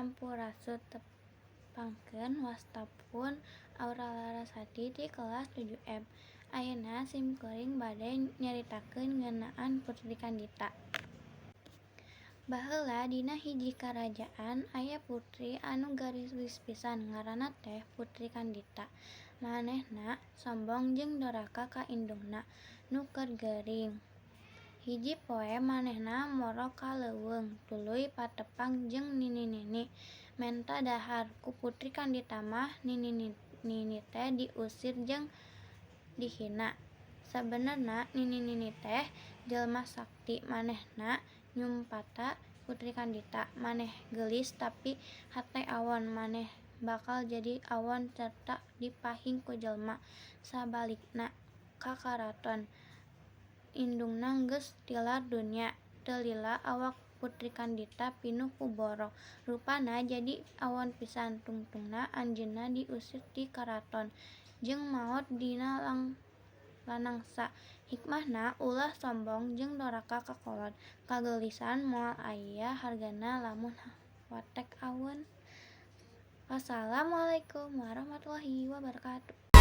Sampurasun, tepangkeun wasta pun Aura Larasati ti kelas 7 F. Ayeuna simkuring bade nyaritakeun ngeunaan Putri Kandita. Baheula dina hiji karajaan aya putri anu geulis pisan ngaranna teh Putri Kandita. Manehna sombong jeung doraka ka indungna nu keur gering. Hiji poe manehna moro ka leuweung tuluy patepang jeung nini-nini menta dahar. Ku Putri Kandita mah nini-nini teh diusir jeung dihina. Sabenerna nini-nini teh jelema sakti, manehna nyumpata Putri Kandita, "Maneh geulis tapi hate awon, maneh bakal jadi awon sarta dipahing ku jelema." Sabalikna ka karaton, indungna geus tilar dunya. Teu lila awak Putri Kandita pinuh ku borok, rupana jadi awon pisan. Tungtungna anjeunna diusir ti karaton jeung maot dina lanangsa. Hikmahna, ulah sombong jeung doraka ka kolot, kageulisan moal aya hargana lamun watek awon. Wassalamualaikum warahmatullahi wabarakatuh.